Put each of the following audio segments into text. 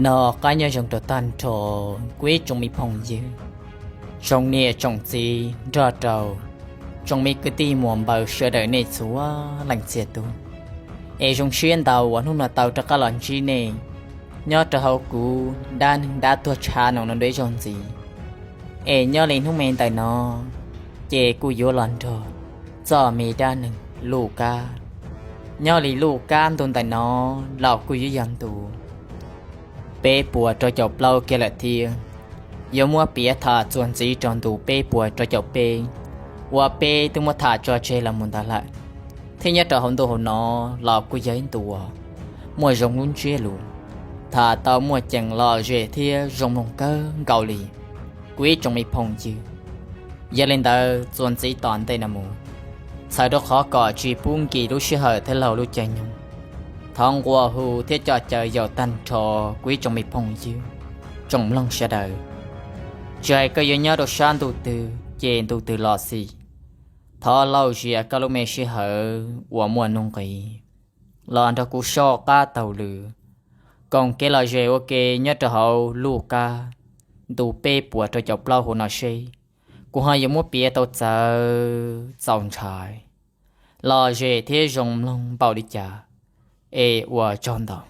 Noj qab nyob zoo rau tag nrho kuv ib tsoom me phooj ywg, tsoom niam tsoom txiv nrog rau tsoom me kwv tij muam npawg sawv daws nej txhua leej txhia tus. Es zoo siab ntau uas hnub no tau rov qab los ntsib nej nyob rau hauv kuv dab neeg dab tuag tshav no dua ib zaug ntxiv. Es nyob li hnub me ntawm no ces kuj yuav los nrog txoj me dab neeg Luj Kab. Nyob li Luj Kab ntu ntawm no los kuj yuav yog ntu peb puas rau caum plaub kiag lawm thiab. Yuav muab piav tham txuas ntxiv rau ntu peb puas rau caum peb uas peb twb muab tham tso tseg los mus ntawd lawm, thiab nyob rau hauv ntu hauv no los kuj yog ib ntu uas muaj zoo lub ntsiab lus, tham tau muaj ceem lom zem thiab zoo mloog kawg nkaus li kuv ib tsoom me phooj ywg. Yog li ntawd txuas ntxiv tom ntej no mus, txhawm rau qhov kom tsis pub nkim lub sij hawm thiab laug lub caij nyoog, thov nqua hu thiab coj caw yaum tag nrho kuv ib tsoom me phooj ywg, tsoom mloog sawv daws, tsis hais koj yuav nyob rau sab ntuj twg ces ntu twg los xij, thov lauj zias koj lub me sij hawm uas muaj nuj nqis los nrog kuv soj qab taug lw, koom kev lom zem ua ke nyob rau hauv Luj Kab ntu peb puas rau caum plaub hauv no seb kuv ho yuav muab piav tau txawv txaus ntshai, lom zem thiab zoo mloog npaum li cas. Es ua tsaug ntau.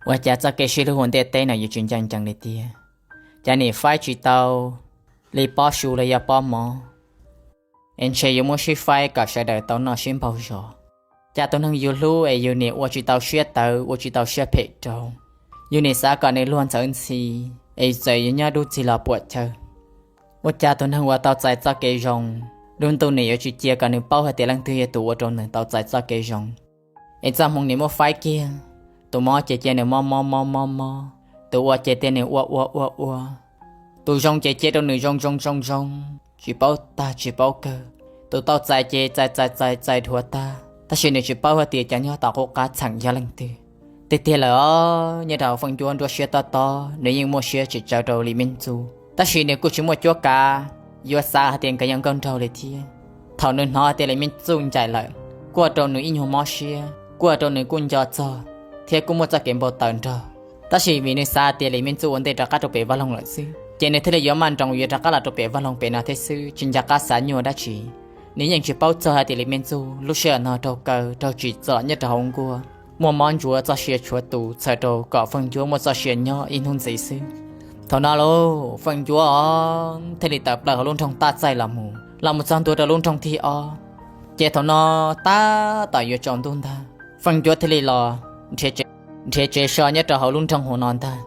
Ua cas txoj kev sib hlub hauv ntiaj teb no yuav tsis ncaj ncees li tiag? Cas nim faib tsis tau li pob su los yog pob mov, es ntshe yuav muab sib faib kom sawv daws tau noj sib npaug zos. Cas tus neeg yus hlub es yus nim ua tsis tau siab tawv ua tsis tau siab phem rau, yus nim xav kom nws luag ntxhawv ntxhi, es txawm yuav nyob dub txig los puam chawj. Ua cas tus neeg uas tau txais txoj kev zoo, lub ntuj nim yuav tsis cia kom nws paub hais tias leej twg yog tus ua rau nws tau txais txoj kev zoo, es txoj hmoo nim muab faib kiag. Tus mob ces cia nws mob mob mob mob mob, tus ua ces cia nws ua ua ua ua, tus zoo ces cia rau nws zoo zoo zoo zoo, tsis paub tag tsis paub kawg. Tus tau txais ces txais txais txais txais dhuav tag, tab sis nws tsis paub hais tias cov nyob tom qub qab txheem yog leej twg. Tiag tiag lawm os, nyob rau hauv Feej Ncuab nruab siab tob tob, nws yeej muaj siab tsis tsawv rau Lis Meej Txuj, tab sis nws kuj tsis muaj cuab kav yuav xav hais tias nkawd yog nkauj nraug li thiab. Thaum nws hnov hais tias Lis Meej Txuj ncaim lawm, kuj ua rau nws ib nyuag mob siab, kuj ua rau nws kuj nco txog thiab kuj muaj txoj kev npau taws nrog. Tab sis vim nws xav hais tias Lis Meej Txuj ua ntej rov qab rau pem vaj loog lawm xwb, ces nws thiaj li yuav maj nroos yuav rov qab los rau pem vaj loog pem no thiab xwb, tsis nco qab xav nyuaj dab tsi. Nws yeej tsis paub txog hais tias Lis Meej Txuj lub sij hawm no raug kaw raug tsim txom nyob rau hauv nkuaj, muaj mob ntsuav txoj sia tshuav tus txhawm rau kom Feej Ncuab muaj txoj sia nyob ib hnub ntxiv xwb. Thaum no lauj, Feej Ncuab thiaj li tawm plaws hauv lub nroog Taj Txaij los mus, los mus txog ntua rau lub nroog thib ob. Ces thaum no tab tom yuav tsaus ntuj ntag, Feej Ncuab thiaj li los nrhiav tsev so nyob rau hauv lub nroog hauv no ntag.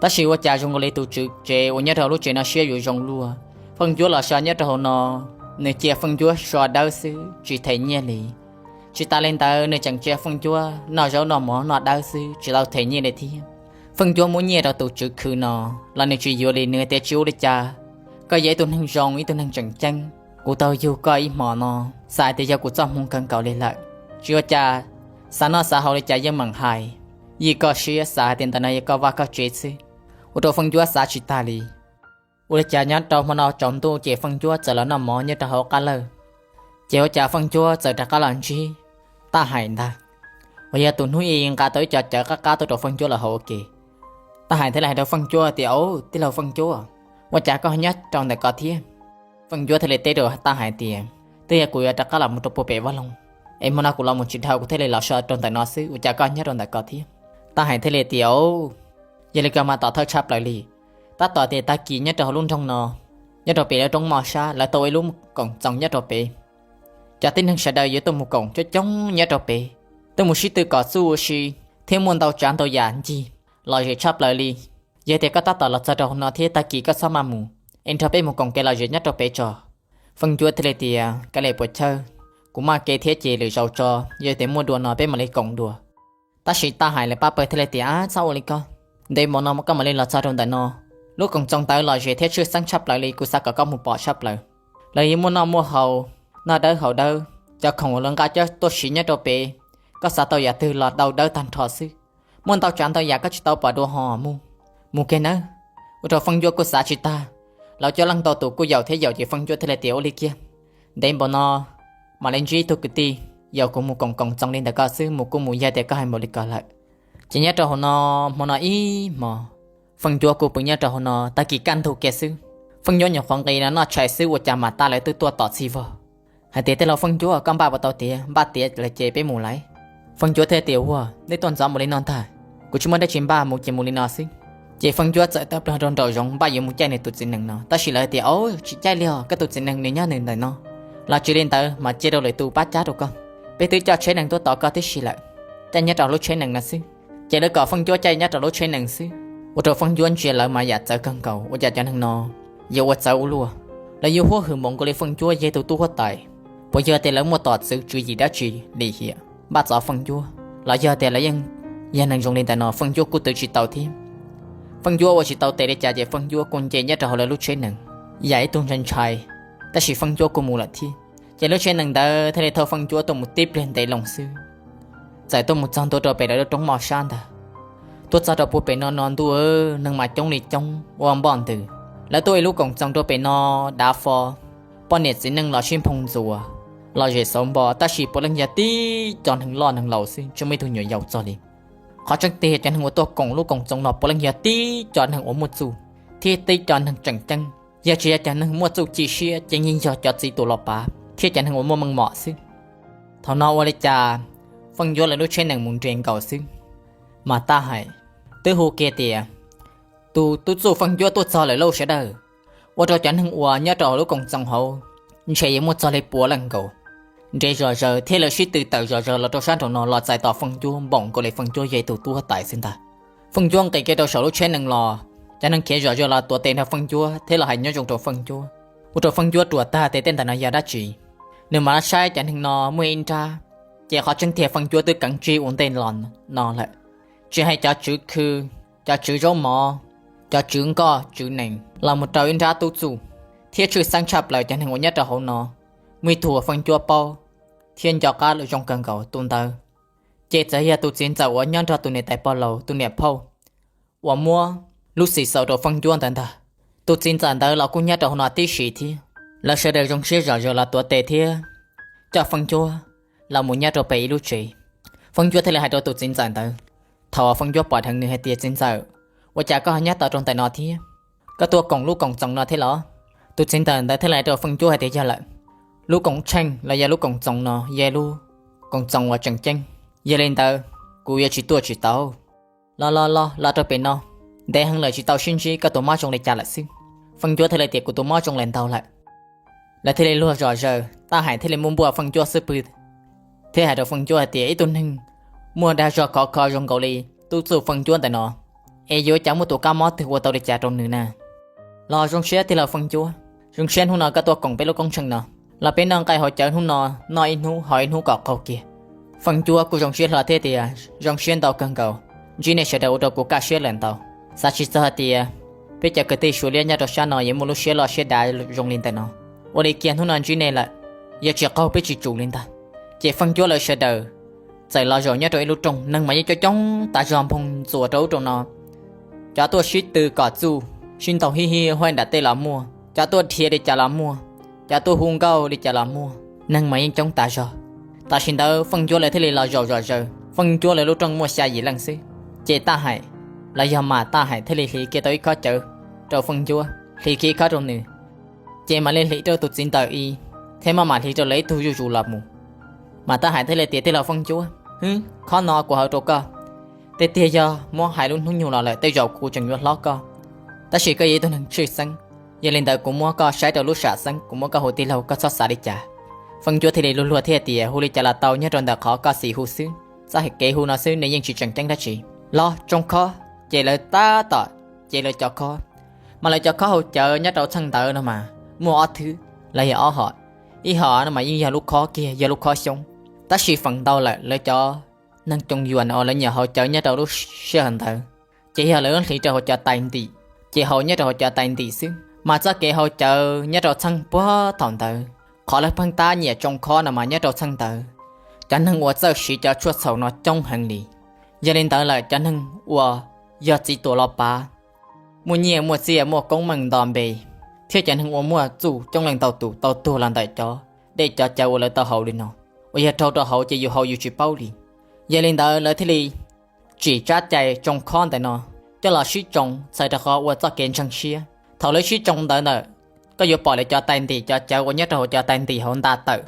Tab sis ua cas zoo nkaus li tus tswv tsev uas nyob rau hauv lub tsev no siab yuav zoo luaj. Feej Ncuab los so nyob rau hauv no, nws cia Feej Ncuab so dawb xwb tsis them nyiaj li. Tsis tas li ntawd nws tseem cia Feej Ncuab noj zaub noj mov noj dawb xwb tsis tau them nyiaj li thiab. Feej Ncuab muab nyiaj rau tus tswv khwv no los nws tsis yuav li, nws tias tsis ua li cas, koj yog ib tug neeg zoo ib tug neeg tseem ceeb, kuv tau yug koj ib hmo no, xav hais tias yog kuv txoj hmoo kawg nkaus li lawm. Tsis ua cas, xav noj xav haus li cas yeej meem hais, yij koj siab xav hais tias ntawm no yog koj vaj koj tsev xwb. Ua rau Feej Ncuab xav tsis tag li. Ua li cas nyob rau hmo no tsaus ntuj ces Feej Ncuab txawm los noj mov nyob rau hauv qab lawj. Ces ua cas Feej Ncuab txawm rov qab los ntsib Taj Hais ntag, uas yog tus hnub i nqa tau ib co cawv qab qab tuaj rau Feej Ncuab los haus ua ke. Taj Hais thiaj li hais rau Feej Ncuab tias, Au, tij laug Feej Ncuab, ua cas koj nyob rau ntawm ko thiab? Feej Ncuab thiaj li teb rau Taj Hais tias, Twb yog kuv yuav rov qab los mus rau puag pem vaj loog, es hmo no kuv los mus tsis dhau kuv thiaj li los so rau ntawm no xwb, ua cas koj nyob rau ntawm ko thiab? Taj Hais thiaj li tias, Au, yog li ko mas tom thawj tshaj plaws li. Tab tom tias tag kis nyob rau hauv lub nroog no, nyob rau pem lub roob Moj Sab lawv tau ua ib lub koom txoos nyob rau pem. Cov tib neeg sawv daws yuav tuaj mus koom coob coob nyob rau pem, tuaj mus sib tw kom txuj ua si, thiab muaj ntau tsav ntau yam ncig lom zem tshaj plaws li. Yog tias koj tab tom los txog rau hauv no thiab tag kis koj txhob maj mus, es nrog peb mus koom kev lom zem nyob rau pem tso. Feej Ncuab thiaj li tias, Kav liam puas chawj, kuv maj kev thiab ces lwm zaus tso, yog tias muaj dua no peb mam li koom dua. Tab sis Taj Hais lawv pab pawg thiaj li tias, Ab, txhob ua li ko, ntev npaum no koj mam li los txog rau ntawm no, lub koom txoos ntawd lom zem thiab tshwj xeeb tshaj plaws li, kuv xav kom koj mus pom tshaj plaws. Lawv yeej muaj noj muaj haus, noj dawb haus dawb, cov khoom uas lawv nqa coj tuaj siv nyob rau pem, koj xav tau yam twg los dau dawb tag nrho xwb. Muaj ntau tsav ntau yam koj tsis tau pom dua ho mus, mus kiag nawb. Ua rau Feej Ncuab kuj xav tsis tag, lawv coob leej ntau tus kuj yaum thiab yaum ces Feej Ncuab thiaj li tias, Ua li kiag, ntev npaum no mam li ntsib ib tug kwv tij, yog kuv mus koom koom txoos li ntawm koj xwb, mus kuj mus yog tias koj hais npaum li ko lawm. Ces nyob rau hauv no, hmo no ib hmo, Feej Ncuab kuj pw nyob rau hauv no. Tag kis kaj ntug kiag xwb, Feej Ncuab nyuam qhuav nqis no noj tshais xwb ua cas Mas Taj lawv twb tuaj tom txhij vog hais tias, Tij laug Feej Ncuab, koj npaj puas tau tiav? Npaj tiav lawm ces peb mus lauj. Feej Ncuab thiaj tias, Ua, nej tuaj ntxov npaum li no ntag, kuv tsis muaj dab tsi npaj, mus ces mus li no xwb. Ces Feej Ncuab txawm tawm plaws rau nraum zoov npaj yuav mus caij nws tus txiv nees no, tab sis lawv tias, Au, tsis caij li os, koj tus txiv nees nws nyob nws ntawm no, los tsis li ntawd mas cia rau lwm tus pab cab rau koj, peb twb coj tsheb nees tuaj tos koj tib si lawm, caij nyob rau lub tsheb nees no xwb. Ces lawv kom Feej Ncuab caij nyob rau lub tsheb nees xwb, ua rau Feej Ncuab ntsia lawv mas yam txawv kawg nkaus, ua cas cov neeg no yuav ua txawv ua luaj, lawv yuav huab hwm npaum nkaus li Feej Ncuab yog tus tub huab tais. Puas yog tias lawv muaj tom txwv tswv yim dab tsi lim hiam npaj txov Feej Ncuab, los yog tias lawv yeej yog neeg zoo li ntawm no? Feej Ncuab kuj twv tsis tau thiab. Feej Ncuab ua tsis tau tes li cas ces Feej Ncuab kuj nce nyob rau hauv lawv lub tsheb nees yam ib tug ntshai ntshai, tab sis Feej Ncuab kuj mus lawm thiab. Ces lub tsheb nees ntawd thiaj li thauj Feej Ncuab tuaj mus tib pliag ntev loo xwb, txawm tuaj mus txog ntua rau pem lawv lub roob moj sab ntag. Tuaj txog rau puag pem no no ntuj, neeg mas coob li coob ua npoj ntws. Lawv tuaj ib lub koom txoos rau pem no, dav fo, poj niam txiv neej los sib nphoo ntxuas, los zem xauv npo, tab sis puav leej yog tib co neeg loj neeg laus xwb, tsis muaj ib tug nyuam yaus txog li. Qhov tseeb tiag cov neeg uas tuaj koom lub koom txoos no puav leej yog tib co neeg uas muaj txuj thiab tib co neeg tseem ceeb. Yog tsis yog cov neeg muaj txuj ci siab ces yeej yog cov txiv tuam los pav thiab cov neeg uas muaj meej mom xwb. Thaum no ua li cas Feej Ncuab lawv lub tsheb nees mus nres nkaus xwb, Mas Taj Hais twb hu kiag tias, Tus tub txuj Feej Ncuab tuaj txog lawm lauj sawv daws. Ua rau cov neeg uas nyob rau hauv lub koom txoos hauv ntshe yuav muaj txog li pua leej nkaus, nres zom zaws thiab lawv sib tw tawm zom zaws los rau sab nraum no los txais tos Feej Ncuab npaum nkaus li Feej Ncuab yog tus tub huab tais xwb ntag. Feej Ncuab nqis kiag rau saum lub tsheb nees los, cov neeg khiav zom zaws los tuav tes nrog Feej Ncuab thiab los hais nyob zoo rau Feej Ncuab, ua rau Feej Ncuab ruam tag tias tej ntawm no yog dab tsi. Nws mam saib cov neeg no muaj ib nrab, ces qhov tseeb tiag Feej Ncuab twb keev tsib ua ntej los no lawm. Tsis hais cov tswv khw, cov tswv zaub mov, cov tswv nkoj tswv nees los mus rau ib nrab tub txuj, thiab tshwj xeeb tshaj plaws cov neeg uas nyob rau hauv no, muaj ib tug uas Feej Ncuab paub thiab nco qab zoo kawg nkaus tus ntawd ces txawm yog tus txiv ntxawm uas nyob nrog tus niam tais pog laus tus niam phauj uas muab lub xim xaus rau Feej Ncuab ntawd ntag. Tus txiv ntxawm ntawd los kuj nyob rau hauv no tib si thiab. Lawv sawv daws zoo siab zom zaws los tuav tes thiab coj Feej Ncuab los mus nyob rau pem ib lub tsev. Feej Ncuab thiaj li hais rau tus txiv ntxawm ntawd, thaum Feej Ncuab pom dheev nws hais tias, Txiv ntxawm, ua cas koj ho nyob tau rau ntawm no thiab? Koj tuaj koom lub koom txoos no thiab los? Tus txiv ntxawm ntawd thiaj li hais rau Feej Ncuab hais tias, Yog lawm, lub koom tsheej los yog lub koom txoos no yog lub koom txoos uas tseem ceeb, yog li ntawd kuv yuav tsis tuaj tsis tau. Los los los los rau pem no, ntev heev lawm tsis tau sib ntsib, koj tus mob zoo li cas lawm xwb? Feej Ncuab thiaj li tias, Kuv tus mob zoo lawm ntau lawm. Lawv thiaj li luag zom zaws, Taj Hais thiaj li muab npuaj Feej Ncuab xub pwg thiab hais rau Feej Ncuab hais tias, Ib tug neeg muaj dag zog khov kho zoo nkaus li tub txuj Feej Ncuab ntawm no, es yuav cas muaj tus kab mob twg ua tau li cas rau nws na? Los zoo siab tij laug Feej Ncuab, zoo siab hnub no koj tuaj koom peb lub koob tsheej no, los peb noj nqaij haus cawv hnub no, noj ib hnub haus ib hnub kom qaug kiag. Feej Ncuab kuj zoo siab hlo thiab tias, Zoo siab ntau kawg nkaus, ntsib nej sawv daws ua rau kuv kaj siab lawm ntau. Xav tsis txog hais tias peb cov kwv tij Suav liab nyob rau sab no yuav muaj lub siab loj siab dav zoo li ntawm no. Ua li kiag hnub no ntsib nej lawm, yog tsis qaug peb tsis tsum li ntag. Ces Feej Ncuab lawv sawv daws txawm los zaum nyob rau ib lub rooj, neeg mas yeej coob coob tas zog nphoo ntxuas rau ub rau no. Cov tuaj sib tw kom txuj, sib ntaus hib hib huaib nram tej los muaj, cov tuaj dhia li cas los muaj, cov tuaj hu nkauj li cas los muaj, neeg mas yeej coob tas zog. Tam sim ntawd Feej Ncuab lawv thiaj li los zaum zom zaws, Feej Ncuab lawv lub rooj muaj xya yim leej xwb. Ces Taj Hais los yog Mas Taj Hais thiaj li hliv kiag tau ib khob cawv rau Feej Ncuab, hliv kiag ib khob rau nws, ces mam li hliv rau tus txiv ntxawm ib, thiab maj mam hliv rau lawv ib tug zuj zus los mus. Mas Taj Hais thiaj li tias, Tij laug Feej Ncuab, hwb, khob no kuv hau rau koj, tiag tiag yog muab hais lub hnub nyoog los lawm tej zaum kuv tseem yuav hlob koj, tab sis koj yog ib tug neeg tshwj xeeb, yog li ntawd kuv muab koj saib rau lub sam xeeb, kuv muab koj hu tij laug, koj txhob xav li cas. Feej Ncuab thiaj li luag luag thiab tias, Hu li cas los tau, nyob rau ntawm qhov koj xis hu xwb, txoj hais kev hu no xwb nws yeej tsis tseem ceeb dab tsi. Los tsoo khob, ces lawv tab tom ces lawv cov khob, mas lawv cov khob hau cawv nyob rau txheej ntawd no mas muaj ob thwb los yog ob hom. Ib hom no mas yeej yog lub khob kiag, yog lub khob xyoob, tab sis feem ntau lawm lawv cov neeg coo yuam uas lawv nyiam hau cawv nyob rau lub sij hawm ntawd ces yog lawv hliv rau hauv cov tais ntim, ces hau nyob rau hauv cov tais ntim xwb. Mas txoj kev hau cawv nyob rau txheej puag thaum ntawd, qhov lawv pheej tab nyiam tsoo khob no mas nyob rau txheej ntawd cov neeg uas txawj siv cov tshuaj txhaum no coob heev li. Yog li ntawd lawm cov neeg uas yog txiv tuam los pav, muaj nyiaj muaj txiaj muaj koob meej nto npe, thiab cov neeg uas muaj txuj coob leej ntau tus tau tuag los ntawm cov dej cov cawv uas lawv tau hau li no. uas yog raug rau hauv ces yus haus yus tsis paub li. Yog li ntawd lawv thiaj li tsim tsab cai tsoo khob ntawm no coj los sib tsoo txhawm rau qhov ua txoj kev ntseeg siab. Thaum lawv sib tsoo ntawd ntawm, koj yuav pom lawv cov tais ntim, cov cawv uas nyob rau hauv cov tais ntim hauv nta tawm.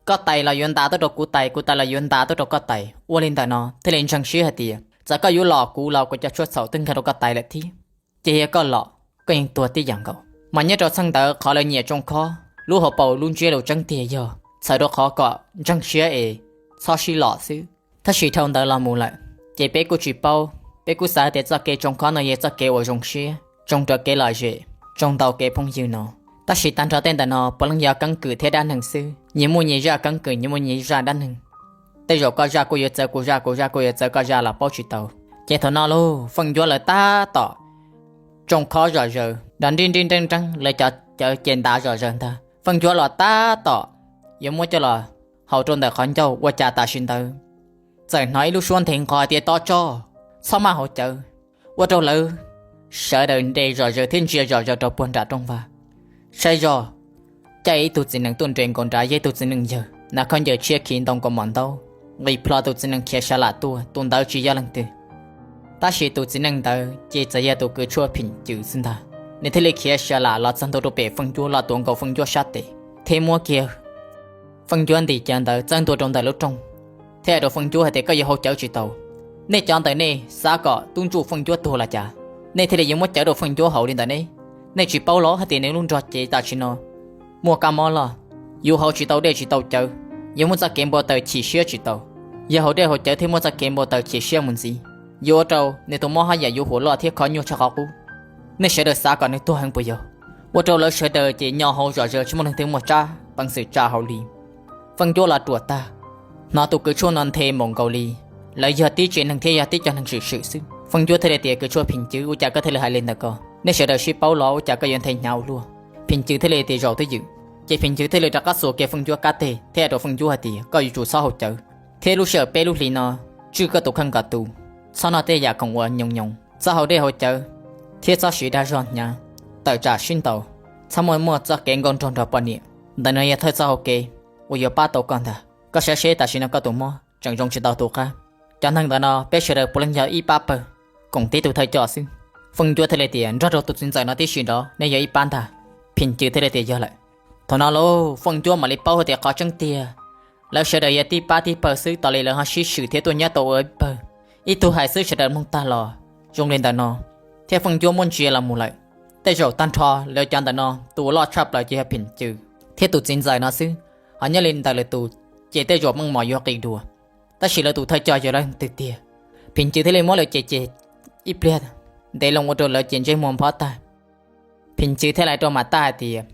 Koj tais los yuav nta tuaj rau kuv tais, kuv tais los yuav nta tuaj rau koj tais. Ua li ntawm no thiaj li ntseeg siab hais tias txawm koj yuav los kuv los kuv cov tshuaj txhaum twb nkag rau koj tais lawm thiab. Ces yog koj los, koj yeej tuag tib yam nkaus. Mas nyob rau txheej ntawd qhov lawv nyiam tsoo khob, lub hauv paus lub ntsiab lus tseeb tiag yog txhawm rau qhov kom ntseeg siab es txhob sib lom xwb. Tab sis dhau ntawd los mus lawm, ces peb kuj tsis paub, peb kuj xav tias txoj kev tsoo khob no yog txoj kev uas zoo siab, tsoo raws kev lom zem, tsoo ntau kev phooj ywg no. Tab sis tag nrho tej ntawm no puav leej yog keeb kwm thiab dab neeg xwb, nyias muaj nyias zaj keeb kwm, nyias muaj nyias zaj dab neeg. Tej zaum koj zaj kuj yuav txawv kuv zaj, kuv zaj kuj yuav txawv koj zaj los paub tsis tau. Ces thaum no lauj, Feej Ncuab lawv tab tom tsoo khob zom zaws, nrov nrib nrib nreeb nreeb, lawv cov cawv ces ntav zom zaws ntag. Feej Ncuab los tab tom yuav muab coj los haus rau ntawm qhov ncauj, ua cas tam sim ntawd txawm hnov ib lub suab nthe nqho tias, Tos tso, txhob maj haus cawv! Ua rau lawv sawv daws nres zom zaws thiab ntsia zom zaws rau puag nram rooj vag. Saib zoj, caij ib tug txiv nees tuaj nres nkaus nrad, yog ib tug txiv nees yawg, hnav khaub ncaws tshiab, khi ntoo kaus mom ntaub, nqis plho tus txiv nees khiav sav lam tuaj, tus ntawd tsis yog leej twg, tab sis tus txiv nees ntawd ces txawm yog tus kws tshuaj Phim Cws xwb ntag. Nws thiaj li khiav sav lam los txog ntua rau pem Feej Ncuab, los tuav nkaus Feej Ncuab sab tes thiab muab kiag Feej Ncuab ntim cawv ntawd txawb ntua rau ntawm lub rooj, thiab hais rau Feej Ncuab hais tias, Koj yuav haus cawv tsis tau. Nej cov ntawm nej xav kom tub ntsuj Feej Ncuab tuag los cas, nej thiaj li yuav muab cawv rau Feej Ncuab haus li ntawm nej? Nej tsis paub los hais tias nws lub nrog cev tam sim no muaj kab mob loj, yus haus tsis tau dej tsis tau cawv, yus muaj txoj kev npau taws chim siab tsis tau. Yog haus dej haus cawv thiaj muaj txoj kev npau taws chim siab mus ntxiv, yuav ua rau nws tus mob haj yam yuav huam loj thiab kho nyuaj tshaj qhov qub. Nej sawv daws xav kom nws tuag heev puas yog? Ua rau lawv sawv daws ces nyo hau zom zaws, tsis muaj leej twg muaj tsab peev xwm tsa hauv li. Feej Ncuab los ruam tag, hnov tus kws tshuaj no nthe npaum nkaus li lawv yog tib tsev neeg thiab yog tib cov neeg swm swm xwb. Feej Ncuab thiaj li tias, Kws tshuaj Phim Cws, ua cas koj thiaj li hais li ntawm ko? Nej sawv daws sib paub los ua cas koj yuav nthe hnyav ua luaj? Phim Cws thiaj li tias, Zaum twj ywm. Ces Phim Cws thiaj li rov qab xuas kiag Feej Ncuab kab teg thiab hais rau Feej Ncuab hais tias, Koj yuav tsum txhob haus cawv, thiab lub sij hawm peb lub hlis no tswj koj tus kheej kom tus, txhob noj tej yam khoom uas nyoos nyoos, txhob haus dej haus cawv, thiab txhob siv dag zog hnyav, tawm tsam sib ntaus, txhob muaj muaj txoj kev nkauj nraug nrog poj niam. Ntawm no yog thawj txoj hau kev uas yuav pab tau koj ntag. Koj saib seb tam sim no koj tus mob tseem zoo tsis tau tus qab. Cov neeg ntawm no peb sawv daws puav leej yog ib pab pawg, koom tib tug thawj coj xwb. Feej Ncuab thiaj li tias, Nrog rau tus txiv ntxawm no tib si nrov, nej yog ib pab ntag. Phim Cws thiaj li tias, Yog lawm. Thaum no lauj, Feej Ncuab mam li paub hais tias qhov tseeb tiag lawv sawv daws yog tib pab tib pawg xwb, tos li lawv ho sib swm thiab tuaj nyob tau ua ib pawg. Ib tug hais xwb sawv daws mloog tag los zoo li ntawm no, thiab Feej Ncuab muab ntsia los mus lawm. Tej zaum tag nrho lawv cov ntawm no tus uas loj tshaj plaws ces yog Phim Cws thiab tus txiv ntxawm no xwb, ho nyob li ntawm lwm tus ces tej zaum meej mom yuav qis dua. Tab sis lawv tus thawj coj yog leej twg tiag? Phim Cws thiaj li muab lawv cem cem ib pliag ntev loo ua rau lawv ces ntsej muag nphob tag. Phim Cws thiaj li hais rau Mam Taj hais tias,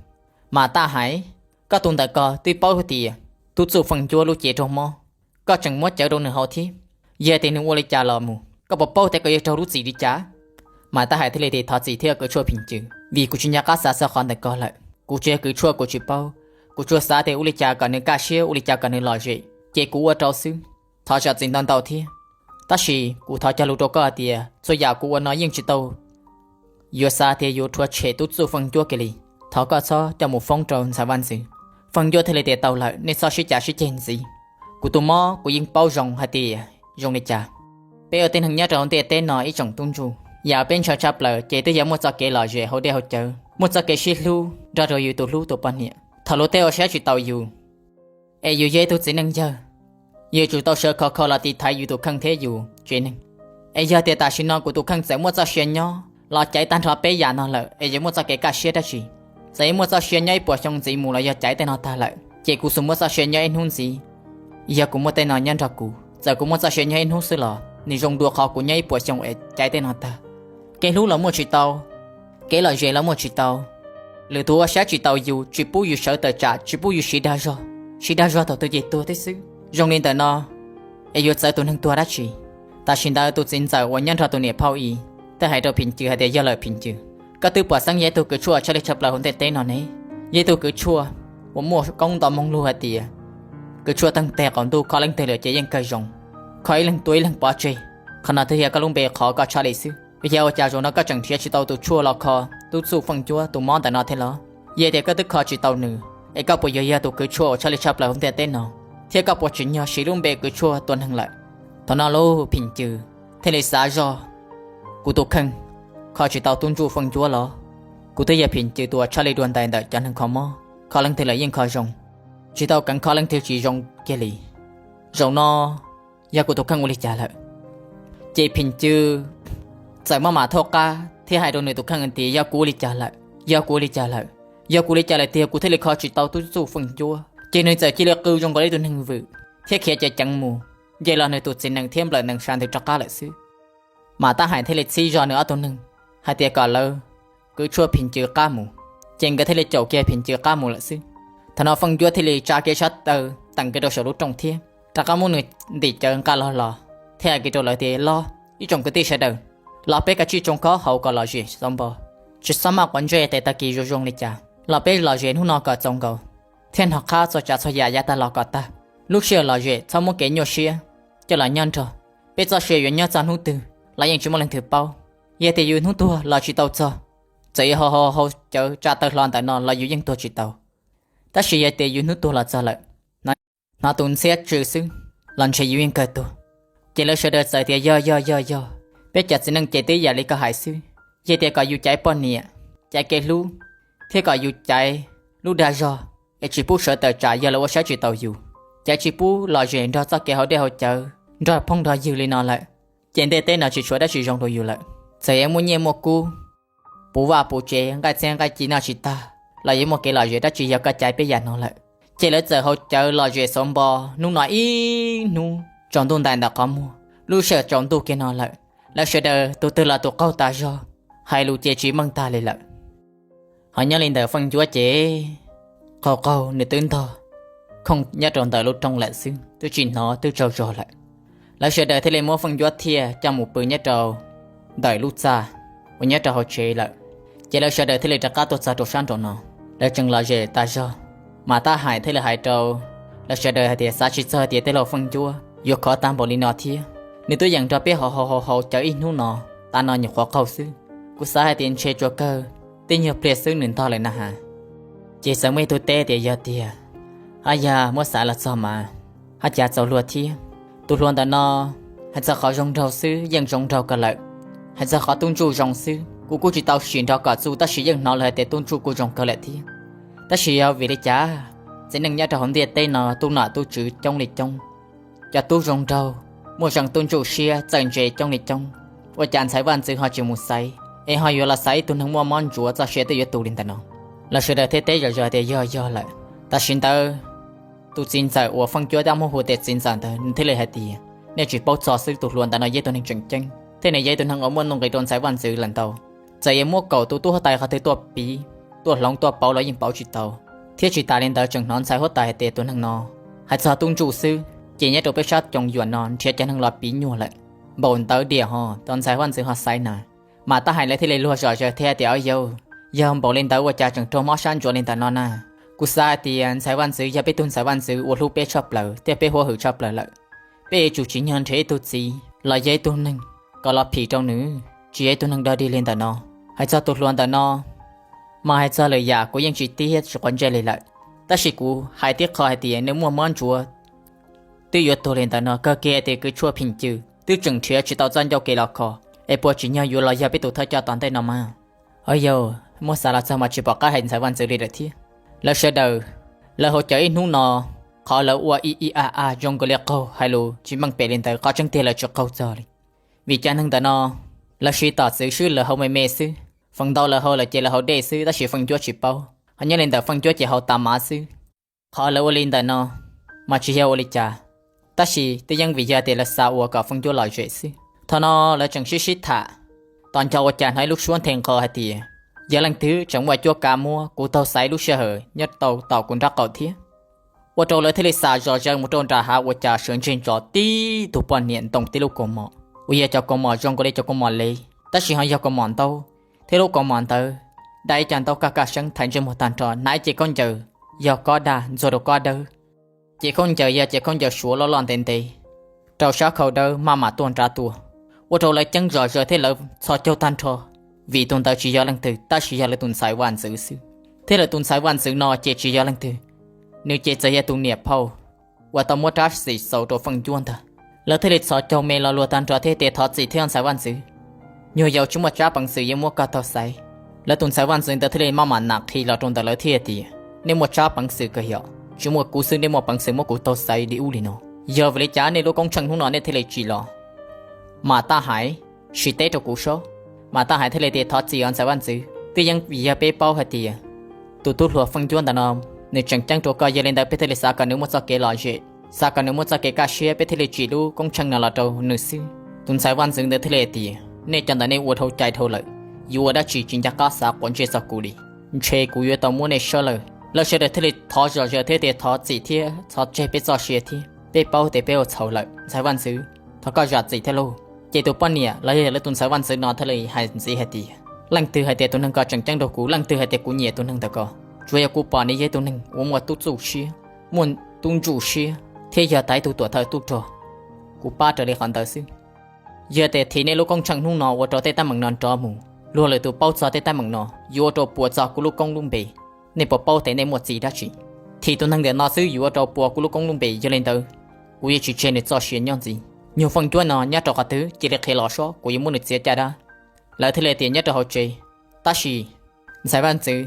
Mam Taj hais, koj tus ntawm ko twb paub hais tias tub txuj Feej Ncuab lub cev raug mob, koj tseem muab cawv rau nws haus thiab. Yog tias nws ua li cas los mus, koj puas paub tias koj yuav raug lub txim li cas? Mam Taj hais thiaj li tias, Thov txim thiab kws tshuaj Phim Cws, vim kuv tsis nco qab xav txog qhov ntawm ko lawm. Kuv tsis yog kws tshuaj kuv tsis paub, kuv tsuas xav tias ua li cas kom nws kaj siab, ua li cas kom nws lom zem, ces kuv ua rau xwb. Thov zam txim ntau ntau thiab. Tab sis kuv thov cog lus rau koj hais tias txhua yam kuv ua no yeej tsis tau yuav xav tias yuav rhuav tshem tub txuj Feej Ncuab kiag li. Thov koj txhob coj mus foob rau ntxhais vaj ntxwv. Feej Ncuab thiaj li tias, Tau lawm, nej txhob sib cav sib ceg ntxiv. Kuv tus mob kuv yeej paub zoo hais tias zoo li cas. Peb ua tib neeg nyob rau ntiaj teb no ib tsoom tub ntsuj, yam peb ntshaw tshaj plaws ces twb yog muaj txoj kev lom zem haus dej haus cawv, muaj txoj kev sib hlub nrog rau yus tus hlub tus poj niam. Thaum luag tej ua siab tsis taus yus, es yus yog ib tug txiv neej yawg, yus yuav tsum tau sawv khov kho los tiv thaiv yus tus kheej thiab yus tsev neeg. Es yog tias tam sim no kuv tus kheej txawm muaj txoj sia nyob los caiv tag nrho peb yam no lawm, es yuav muaj txoj kev kaj siab dab tsi? Txawm yuav muaj txoj sia nyob ib puas xyoo ntxiv mus los yog caiv tej no tag lawm, ces kuv xum muaj txoj sia nyob ib hnub ntxiv. Yog kuv muaj tej no nyob nrog kuv, txawm kuv muaj txoj sia nyob ib hnub xwb los nws zoo dua qhov kuv nyob ib puas xyoo es caiv tej no tag. Kev hlub los muaj tsis tau, kev lom zem los muaj tsis tau. Lwm tus ua siab tsis taus yus, tsis pub yus sawv tawm tsam, tsis pub yus siv dag zog, siv dag zog thaum twg ces tuag tib xwb. Zoo li ntawm no, es yuav txawv tus neeg tuag dab tsi? Tam sim ntawd tus txiv ntxawm uas nyob nrog tus niam phauj i, thiaj hais rau Phim Cws hais tias, Yog lawm Phim Cws, koj twb pom xeeb yog ib tug kws tshuaj tshaj li tshaj plaws hauv ntiaj teb no ne. Yog ib tug kws tshuaj uas muaj koob nto moo lug hais tias kws tshuaj teeg teg qaum ntuj kho leej twg lawm ces yeej kawg zoo, kho ib leeg tua ib leeg pov tseg. Qhov no twb yog koj lub npe qhov koj tshaj li xwb. Yog ua cas zaum no koj tseem nrhiav tsis tau tus tshuaj los kho tub txuj Feej Ncuab tus mob ntawm no thiab los? Yog tias koj twb kho tsis tau nws, es koj puas yuav yog tus kws tshuaj uas tshaj li tshaj plaws hauv ntiaj teb no? thiab koj puas tsim nyog siv lub npe kws tshuaj tua neeg lawm? Thaum no lub Phim Cws thiaj li xav zog, kuv tus kheej kho tsis tau tub ntsuj Feej Ncuab los? Kuv twb yog Phim Cws tus uas tshaj li dua ntais ntawm cov neeg kho mob, kho leej twg los yeej kho zoo, tsis tau kheev kho leej twg tsis zoo kiag li. Zaum no yog kuv tus kheej ua li cas lawm? Ces Phim Cws txawm maj mam thaub qab thiab hais rau nws tus kheej tias yog kuv ua li cas lawm, yog kuv ua li cas lawm, yog kuv ua li cas lawm tiag kuv thiaj li kho tsis tau tub ntsuj Feej Ncuab. Ces nws txawm cia li qw zoo nkaus li ib tug neeg vwm thiab khiav ceev ceev mus, nce los nws tus txiv nees thiab nplawm nees sab ntawd rov qab lawm xwb. Mas Tab Hais thiaj li txhib zog nws ob tug neeg hais tias kom lawv kwv tshuaj Phim Cws qab mus, ces nkawd thiaj li caum kiag Phim Cws qab mus lawm xwb. Thaum no Feej Ncuab thiaj li tsa kiag sab taw teem kiag rau saum lub rooj thiab rov qab muab nws ntim cawv nqa los los thiab hais kiag rau lawv tias los ib tsoom kwv tij sawv daws, los peb kav tsij tsoo khob hauv kom lom zem xauv npo, tsis txhob maj quav ntsej tes tag kis zoo zoo li cas, los peb lom zem hnub no kom txaus nkaus thiab hnov qhab txhua tsav txhua yam yav tag los kom tag. Lub sij hawm lom zem txhob muab kev nyuaj siab coj los nyob nrog, peb txoj sia yuav nyob txog hnub twg los yeej tsis muaj leej twg paub. Yog tias yus hnub tuag los tsis tau txog, txawm yuav hau hau hau cawv tsa taw hlo ntawm no los yus yeej tuag tsis tau. Tab sis yog tias yus hnub tuag los txog lawm, hnov tus ntxhiab tsw xwb los ntshe yus yeej kawg tuag. Ces lawv sawv daws txawm tias yog yog yog yog, peb cov txiv neej ces twb yam li koj hais xwb. Yog tias kom yus caiv poj niam, caiv kev hlub, thiab kom yus caiv lub dag zog es tsis pub sawv tawm tsam yog lawv ua saib tsis taus yus, caiv tsis pub lom zem nrog txoj kev haus dej haus cawv nrog phooj nrog ywg li no lawm, ces ntiaj teb no tsis tshuav dab tsi zoo rau yus lawm. Txawm yuav muaj nyiaj muaj kub, puv vaj puv tsev, nqaij txhiab nqaij ci noj tsis tag los yuav muaj kev lom zem dab tsi yog koj caiv peb yam no lawm? Ces lawv txawm haus cawv lom zem xauv npo hnub no ib hnub tsaus ntuj ntais ntawm qhov muag. Lub sij hawm tsaus ntuj kiag no lawm, lawv sawv daws tus twg los tus qaug tas zog, hais lus ces tsis meej tag li lawm. Ho nyob li ntawm Feej Ncuab ces qaug qaug nws twb ntog khooj nyob rau ntawm lub rooj lawm xwb, twb tsis hnov twb tsaug zog lawm. Lawv sawv daws thiaj li muab Feej Ncuab thiaj coj mus pw nyob rau ntawm lub txaj uas nyob rau hauv tsev lawm. Ces lawv sawv daws thiaj li rov qab tuaj txog rau sab nraum no, lawv tseem lom zem tas zog. Mas Tab Hais thiaj li hais rau lawv sawv daws hais tias xav tsis txog tias tej laug Feej Ncuab yuav khov tag npaum li no thiab. Nws twb yeej nrog peb haus haus haus haus cawv ib hnub no, tas no nyuam qhuav qaug xwb. Kuv xav hais tias ntshe tsuas kawg twb nyuag pliag xwb nws ntog lawm na has. Ces txawm muaj ib tug teb tias yog tiag, ab yag muab xav los txog mas haj cas txaus luag thiab. Tus hluas ntawm no hais txog qhov zoo nraug xwb yeej zoo nraug kawg lawm, hais txog qhov tub ntsuj zoo xwb kuv kuj tsis tau sim nrog kom txuj tab sis yeej hnov lawv hais tias tub ntsuj kuj zoo kawg lawm thiab. Tab sis yog vim li cas txiv neej nyob rau hauv ntiaj teb no tub nom tub tswv coob li coob, cov tub zoo nraug, muaj zeem tub ntsuj siab txawj ntse coob li coob, ua cas ntxhais vaj ntxwv ho tsis mus xaiv es ho yuav los xaiv ib tug neeg muaj mob ntsuav txoj sia twb yuav tu li ntawm no? Lawv sawv daws thiaj teb zom zaws tias yog yog lawm. Tam sim ntawd tus txiv ntxawm uas Feej Cuab tab muab hu tias txiv ntxawm ntawd nws thiaj li hais tias nej tsis paub txog xwb, tus hluas ntawm no yog ib tug neeg tseem ceeb thiab nws yog ib tug neeg uas muaj nuj nqis rau ntxhais vaj ntxwv lawm ntau. Txawm yuav muab kaum tus tub huab tais qhov twg tuaj piv, tuaj hloov tuaj pauv los yeej pauv tsis tau. Thiab tsis tas li ntawd tseem hnov ntxhais huab tais hais tias tus neeg no hais txog tub ntsuj xwb ces nyob rau peb sab coos yuam no nrhiav cov neeg los piv nyuag lawm. Npaum ntawd diam ho tos ntxhais vaj ntxwv ho xaiv na. Mas Tab Hais lawv thiaj li luag zom zaws thiab tias o yau, yog npaum li ntawd ua cas tseem raug mob sab ntsuav li ntawm no na? Kuv xav hais tias ntxhais vaj ntxwv yog peb tug ntxhais vaj ntxwv uas hlub peb tshaj plaws thiab peb huab hwm tshaj plaws lawm. Peb yuav tsum tsim nyog nrhiav ib tug txiv los yog ib tug neeg kom los phim rau nws, tsis yog ib tug neeg dog dig li ntawm no. Hais txog tus hluas ntawm no, mas hais txog lwm yam kuv yeej tsis tib thiab tsis quav ntsej li lawm. Tab sis kuv hais tib qho hais tias nws muaj mob ntsuav twb yuav tuag li ntawm no, kawg kiag tias kwv tshuaj Phim Cws twb tseem nrhiav tsis tau txoj ncauj kev los kho, es puas tsim nyog yuav los yog peb tus thawj coj tom ntej no mas? O yau, muab xav los txog mas tsis pom qab hais ntxhais vaj ntxwv li lawm thiab. Lawv sawv daws, lawv haus cawv ib hnub no, qhov lawv ua ib ib a a zoo nkaus li qaug hais lus tsis meej pem li ntawd, qhov tseeb tiag lawv tsis qaug txog li. Vim cov neeg ntawm no lawv siv tom txwv swb, lawv haus me me xwb, feem ntau lawv haus lawm ces lawv haus dej xwb tab sis Feej Cuab tsis paub. Ho nyob li ntawm Feej Cuab ces haus tas mav xwb. Qhov lawv ua li ntawm no mas tsis yog ua li cas, tab sis twb yeej vim yog tias lawv xav ua kom Feej Cuab lom zem xwb. Thaum no lawv tseem sib sib tham, tos nco ua cas hnov ib lub suab nthe nqos hais tias yog leej twg tseem muaj cuab kav muab kuv taug xaiv lub sij hawm nyob tau tom kuv nraub qaum thiab. Ua rau lawv thiaj li xam zom zaws mus rau nram hav ua cas sawv ntseg ntsoov tib tug poj niam ntoo tib lub kaus mom uas yog cov kaus mom zoo nkaus li cov kaus mom lev tab sis ho yog kaus mom ntaub, thiab lub kaus mom ntawd dai ib co ntaub kaj kaj seeb thaiv ntsej muag tag nrho, hnav ib ce khaub ncaws yog kob daj ntxuag rau kob dawb. Ces khaub ncaws yog ces khaub ncaws suav loj loj ntev ntev, rau sab khau dawb maj mam tuaj nrad tuaj. Ua rau lawv ceeb zom zaws thiab lawv txhos caug tag nrho, vim tus ntawd tsis yog leej twg tab sis yog lawv tus ntxhais vaj ntxwv xwb. Thiab lawv tus ntxhais vaj ntxwv no ces tsis yog leej twg, nws ces txawm yog tus niam phauj uas tau muab rab xim xaus rau Feej Ncuab ntag. Lawv thiaj li txhos caug me lo luag tag nrho thiab tias thov txim thiab ntxhais vaj ntxwv, nyuag yaus tsis muaj tsab peev xwm yuav muab koj taug xaiv. Lawv tus ntxhais vaj ntxwv ntawd thiaj li maj mam nam qhi los rau ntawm lawv thiab tias nej muaj tsab peev xwm kawg yom, tsis muaj kuv xwb nej muaj peev xwm muab kuv taug xaiv li ub li no. Yog vim li cas nej lub koob tsheej hnub no nej thiaj li tsim los? Mam Taj Haiv, sim teb rau kuv saib. Mam Taj Haiv thiaj li tias thov txim os ntxhais vaj ntxwv, twb yeej vim yog peb paub hais tias tus tub hluas Feej Ncuab ntawm no nws tseem ceeb rau koj, yog li ntawd peb thiaj li xav kom nws muaj txoj kev lom zem, xav kom nws muaj txoj kev kaj siab, peb thiaj li tsim lub koob tsheej no los rau nws xwb. Tus ntxhais vaj ntxwv ntawd thiaj li tias nej cov ntawd nej ua dhau cai dhau lawm, yuav ua dab tsi tsis nco qab xav quav ntsej txog kuv li. Ntshe kuv yuav tau muab nej sab lawm. Lawv sawv daws thiaj li thov zom zaws thiab tias thov txim thiab txhob tseg peb txoj sia thiab, peb paub tias peb ua txhaum lawm ntxhais vaj ntxwv, thov koj zam txim thiab lauj. Ces tus poj niam los yog lawv tus ntxhais vaj ntxwv no thiaj li hais ntxiv hais tias leej twg hais tias tus neeg ko tseem ceeb rau kuv, leej twg hais tias kuv nyiam tus neeg ntawm ko? Tsuas yog kuv pom nws yog ib tug neeg uas muaj tub txuj siab, muaj tub ntsuj siab thiab yog tau ib tug tuam thawj tub rog, kuv pab raws li qhov ntawd xwb. Yog tias thim nej lub koob tsheej hnub no ua rau tej teeb meem no nrov mus, luag lwm tus paub txog tej teeb meem no yuav ua rau puas txog kuv lub koob lub npe. Nej puas paub tias nej muaj txim dab tsi? Thim tus neeg ntawm no xwb yuav ua rau puas kuv lub koob lub npe, yog li ntawd kuv yuav tsis tseg nws txoj sia nyob ntxiv. Nyuag Feej Ncuab no nyob rau qhov twg cia li qhia los saib, kuv yuav muab nws txiav caj dab. Lawv thiaj li tias nyob rau hauv tsev. Tab sis ntxhais vaj ntxwv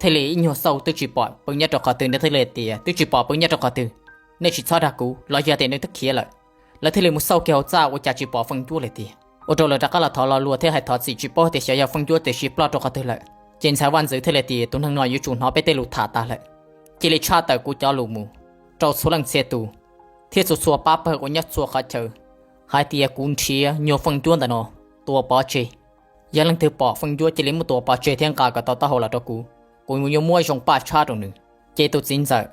thiaj li ib nyuag xauj twb tsis pom pw nyob rau qhov twg, nws thiaj li tias twb tsis pom pw nyob rau qhov twg, nej tsis txhob dag kuv, los yog tias nws twb khiav lawm. Lawv thiaj li mus xauj kiag hauv txaj ua cas tsis pom Feej Ncuab lawm tiag, ua rau lawv rov qab los thov lo lus thiab hais thov txim, tsis paub tias xyov yog Feej Ncuab tiam sis ploj rau qhov twg lawm. Ces ntxhais vaj ntxwv thiaj li tias tus neeg no yuav tsum hnov peb tej lus tham tas lawm, cia li tshaj tawm kuv cov lus mus rau txhua leej txhia tus thiab txhua txhua pab pawg uas nyob txhua qhov chaw hais tias kuv nrhiav nyuag Feej Ncuab ntawm no tua pov tseg. Yog leej twg pom Feej Ncuab cia li muab tua pov tseg thiab nqa kom tau taub hau los rau kuv, kuv yuav muab zoo paj tshab rau nws. Ces tus txiv ntxawm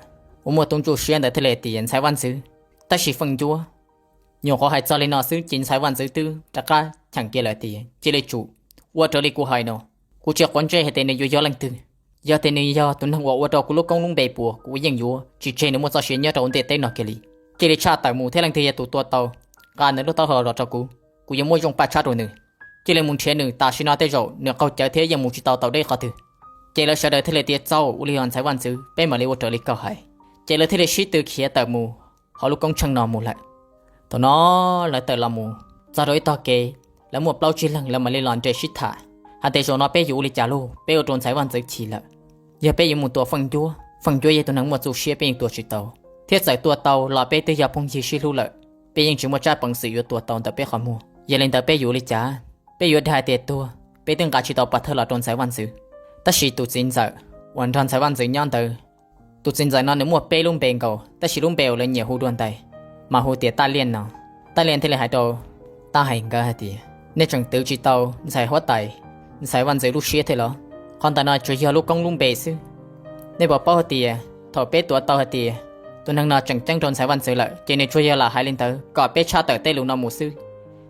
uas muaj tub ntsuj siab ntawd thiaj li tias ntxhais vaj ntxwv, tab sis Feej Ncuab, nyuam qhuav hais txog li no xwb ces ntxhais vaj ntxwv twb rov qab cheem kiag lawm tias cia li tsum ua raws li kuv hais no. Kuv tsis quav ntsej hais tias nws yuav yog leej twg. Yog tias nws yog tus neeg uas ua rau kuv lub koob lub npe puas, kuv yeej yuav tsis tseg nws muaj txoj sia nyob rau ntiaj teb no kiag li. Cia li tshaj tawm mus thiab leej twg yog tus tua tau, nqa nws lub taub hau los rau kuv, kuv yuav muab zoo paj tshab rau nws. Cia li mus nrhiav nws, tam sim no tej zaum nws qaug cawv thiab yeej mus tsis tau tau deb qhov twg. Ces lawv sawv daws thiaj li tias txaus, ua li os ntxhais vaj ntxwv, peb mam li ua raws li koj hais. Ces lawv thiaj li sib tw khiav tawm mus hauv lub koob tsheej no mus lawm. Thaum no lawv tawm los mus txog rau ib tog kev, lawv muaj plaub tsib leeg lawv mam li los nres sib tham hais tias zaum no peb yuav ua li cas lauj, peb ua rau ntxhais vaj ntxwv chim lawm. Yog peb yuav mus tua Feej Ncuab, Feej Ncuab yog tus neeg muaj txuj siab, peb yeej tua tsis tau, thiab txawm tua tau los peb twb yog phooj ywg sib hlub lawm, peb yeej tsis muaj tsab peev xwm yuav tua tau ntawm peb qhov muag. Yog li ntawd peb yuav ua li cas? Peb yuav dag hais tias tuag, peb twb nqa tsis tau pov thawj los rau ntxhais vaj ntxwv. Tab sis tus txiv ntxawm uas nrog ntxhais vaj ntxwv nyob ntawd, tus txiv ntxawm no nws muaj peb lub npe nkaus, tab sis lub npe uas lawv nyiam hu dua ntais mas hu tias Taj Liaj no. Taj Liaj thiaj li hais rau Taj Haiv nkawd hais tias nej tseem twv tsis tau ntxhais huab tais, ntxhais vaj ntxwv lub siab thiab los? Qhov ntawm no tsuas yog lub koob lub npe xwb. Nej puas paub hais tias thaum peb tuav tau hais tias tus neeg no tseem ceeb rau ntxhais vaj ntxwv lawm ces nws tsuas yog lam hais li ntawd kom peb tshaj tawm tej lus no mus xwb.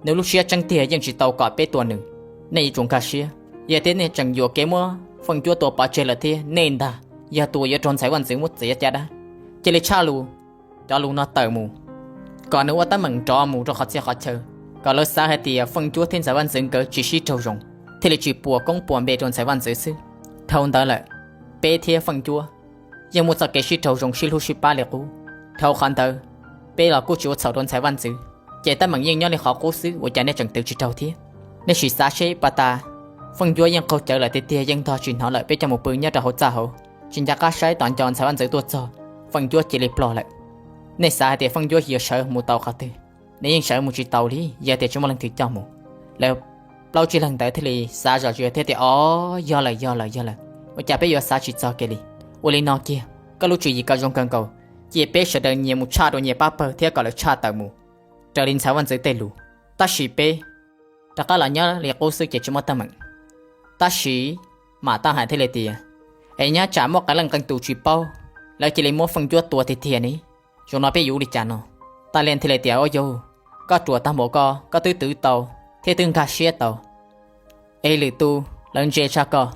Nws lub siab tseeb tiag yeej tsis tau kom peb tua nws. Nej yuav tsum nkag siab, yog tias nej tseem yuam kev muab Feej Ncuab tua pov tseg lawm thiab nej ntag yog tus uas yuav raug ntxhais vaj ntxwv muab txiav caj dab. Cia li tshaj lus, cov lus no tawm mus, kom nws ua teeb meem nrov mus rau qhov txhia qhov chaw, kom lawv xav hais tias Feej Ncuab thiab ntxhais vaj ntxwv nkawd tsis sib raug zoo, thiaj li tsis puas koob puas npe rau ntxhais vaj ntxwv xwb. Dhau ntawd lawm, peb thiab Feej Ncuab yeej muaj txoj kev sib raug zoo sib hlub sib pab li qub. Dhau qhov ntawd, peb los kuj tsis ua txhaum rau ntxhais vaj ntxwv, ces teeb meem yeej nyob li qhov qub xwb, ua cas nej tseem twv tsis raug thiab? Nej sim xav seb pas tas Feej Ncuab yeej qaug cawv lawm tiag tiag, yeej ntog tsis hnov lawm, peb coj mus pw nyob rau hauv txaj hauv, tsis nco qab saib tom nco ntxhais vaj ntxwv tuaj txog, Feej Ncuab cia li ploj lawm. Nej xav hais tias Feej Ncuab yuav sawv mus tau qhov twg? Nws yeej sawv mus tsis tau li, yog tias tsis muaj leej twg coj mus. Lawv plaub tsib leeg ntawd thiaj li xav zom zaws thiab tias, o, yog lawm, yog lawm, yog lawm. Ua cas peb yuav xav tsis txog kiag li? Ua li no kiag, koj lub tswv yim kom zoo kawg nkaus, cia peb sawv daws nyias mus tshaj rau nyias pab pawg thiab kom lawv tshaj tawm mus raws li ntxhais vaj ntxwv tej lus, tab sis peb rov qab los nyob li qub xwb ces tsis muaj teeb meem. Tab sis Mam Taj Haiv thiaj li tias, es nyob tsam muaj qee leej qee tus tsis paub, lawv cia li muab Feej Ncuab tua tiag tiag ne, zaum no peb yuav ua li cas no? Taj Liaj thiaj li tias, ua yog koj ruam tag npaum ko, koj twb twv tau thiab twb nkag siab tau, es lwm tus lawv ntse tshaj koj,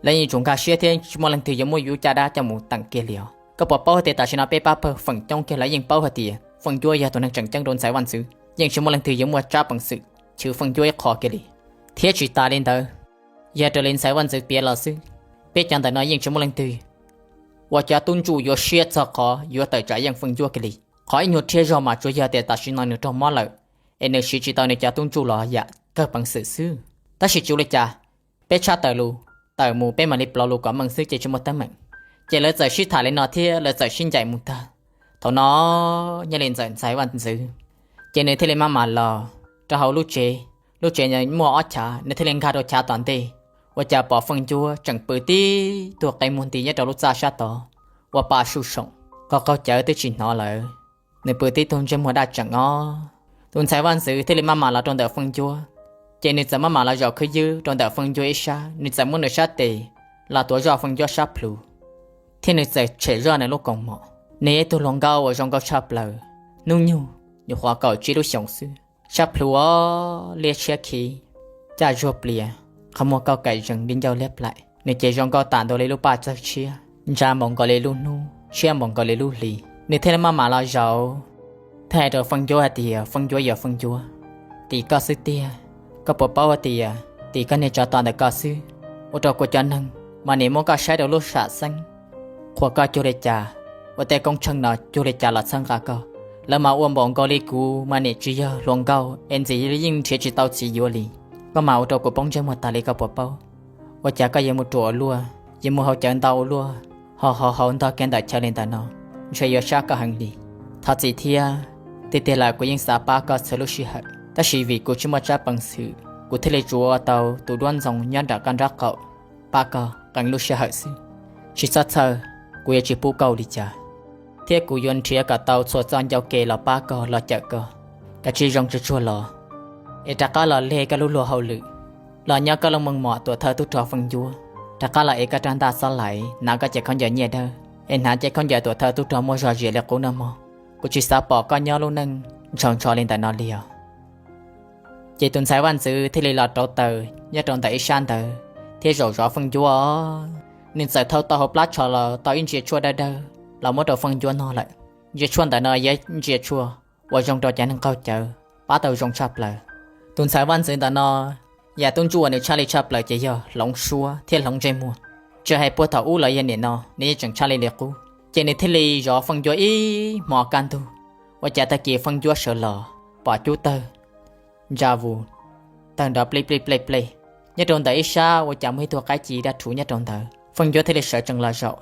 lawv yeej tsum nkag siab thiab tsis muaj leej twg yuav muab yus caj dab coj mus teem kiag li os. Koj puas paub hais tias tam sim no peb pab pawg feem coob kiag lawv yeej paub hais tias Feej Ncuab yog tus neeg tseem ceeb rau ntxhais vaj ntxwv, yeej tsis muaj leej twg yuav muaj tsab peev xwm chwv Feej Ncuab ib qho kiag li. Thiab tsis tas li ntawd, yog raws li ntxhais vaj ntxwv piav los xwb, peb cov ntawm no yeej tsis muaj leej twg ua cov tub ntsuj yuav siab txog qhov yuav tawm tsam yeej Feej Ncuab kiag li. Qhov ib nyuag rhiab zog mas tsuas yog tias tam sim no nws raug mob lawm, es nws siv tsis tau nws cov tub ntsuj los yam kawg peev xwm xwb. Tab sis tsis ua li cas, peb tshaj tawm lus, tawm mus peb mam li plov lus kom meej xwb ces tsis muaj teeb meem. Ces lawv txawm sib tham li no thiab lawv txawm sib ncaim mus tag. Thaum no nyob li ntxawm ntxhais vaj ntxwv, ces nws thiaj li maj mam los rau hauv lub tsev. Lub tsev muaj ob chav, nws thiaj li nkag rau chav tom ntej, ua cas pom Feej Ncuab tseem pw tib tug qe muag nti nyob rau lub txaj sab tod, ua pa sum soom, qaug qaug cawv twb tsis hnov lawm. Nws pw tib tug ntsej muag daj tseem os. Tus ntxhais vaj ntxwv thiaj li maj mam los rau ntawm Feej Ncuab, ces nws txawm maj mam los zaum khwb ywb rau ntawm Feej Ncuab ib sab, nws txawm muab nws sab tes los tuav zoj Feej Ncuab sab plhu, thiab nws txawm tshem zoj nws lub kaus mom. Nws yog ib tug hluas nkauj uas zoo nkauj tshaj plaws, hnub nyoog nyuam qhuav kaum tsib lub xyoos xwb, sab plhu os liab tshiab khiv, caj zuag plias, qhov muag kauj kaim zees li ncauj liab plaim. Nws ces zoo nkauj tam ntua li lub paj txawg tshiab, ntsa npaum nkaus li lub hnub, tshiab npaum nkaus li lub hli. Nws thiaj li maj mam los zaum, thiaj hais rau Feej Ncuab hais tias, Feej Ncuab yog Feej Ncuab, tim koj xwb tiag. Koj puas paub hais tias tim koj niag tsov tom ntawm koj xwb, ua rau kuv cov neeg mas nim muab koj saib rau lub sam xeeb, qhuas koj cuag li cas, ua tej koob tsheej no cuag li cas los txhawb nqa koj. Lawv mas ua npaum nkaus li kuv mas nim tsis yog hluas nkauj es ntxim li yeej nrhiav tsis tau txiv yuav li. Koj mas ua rau kuv poob ntsej muag tas li, koj puas paub? Ua cas koj yuav mus ruam ua luaj, yuav mus haus cawv ntau ua luaj, ho haus haus ntog kiag ntawm chaw li ntawm no, ntshe yuav sab koj heev li. Thov txim thiab, tiag tiag lawm kuv yeej xav pab koj txhua lub sij hawm, tab sis vim kuv tsis muaj tsab peev xwm, kuv thiaj li tsuas ua tau tus duab ntxoo nyob nram koj nraub qaum pab koj qee lub sij hawm xwb. Tsis txhob txhawj, kuv yuav tsis pub koj ua li cas, thiab kuv yuav nrhiav kom tau txhua txoj ncauj ke los pab koj los cawm koj. Kav tsij zoo tsuag tsuag los, es rov qab los leg koj lub luag hauj lwm, los nyob koj lub meej mom tuam thawj tub rog Feej Ncuab, rov qab los ev koj rab ntaj xob laiv, hnav koj cev khaub ncaws nyiaj dawb, es hnav cev khaub ncaws tuam thawj tub rog muaj zog zias li qub nawb mog. Kuv tsis xav pom koj nyob lub neej ntshaus ntsho li ntawm no li os. Ces tus ntxhais vaj ntxwv thiaj li los rauv taws nyob rau ntawm ib sab ntawd thiab zaum zov Feej Ncuab. Nws txawm thau tau hauv plab tsho los tau ib ntsia tshuaj dawb dawb los muab rau Feej Ncuab noj lawm. Ntsia tshuaj ntawm no yog ntsia tshuaj uas zoo rau cov neeg qaug cawv pab tau zoo tshaj plaws. Tus ntxhais vaj ntxwv ntawm no, yam tub ntsuj uas nws tshaj li tshaj plaws ces yog hloov suab thiab hloov ntsej muag. Tsis hais puag thaum ub los yog nim no nws yeej tseem tshaj li li qub. Ces nws thiaj li zov Feej Ncuab ib hmo kaj ntug, ua cas tag kis Feej Ncuab sawv los pom cub tawg ntsa vus, tawg nrov plij plij plej plej. Nyob rau ntawm ib sab ua cas muaj ib tug qaib ci daj rhuv nyob rau ntawd. Feej Ncuab thiaj li sawv tsees los zaum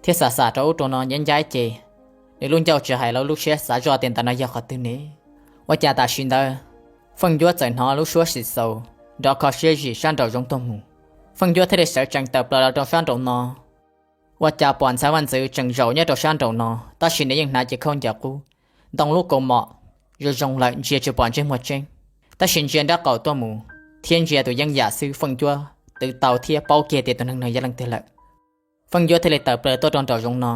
thiab xam xam rau ub rau no ncab ncab ces, nws lub ncauj tsis hais los lub siab xav zoj tias ntawm no yog qhov twg ne. Ua cas tam sim ntawd Feej Ncuab txawm hnov lub suab xim xaus nrov kho siab zim sab nraum zoov tuaj mus. Feej Ncuab thiaj li sawv tsees tawm plaws los rau sab nraum no, ua cas pom ntxhais vaj ntxwv tseem zaum nyob rau sab nraum no, tab sis nws yeej hnav cev khaub ncaws qub, ntoo lub kaus mom zoo zoo lawm ntsia tsis pom ntsej muag tseeb, tab sis ntsia nraub qaum tuaj mus thiab ntsia tus yeeb yam xwb Feej Ncuab twv tau thiab paub kiag tias tus neeg no yog leej twg lawm. Feej Ncuab thiaj li tawm plaws tuaj rau nraum zoov no.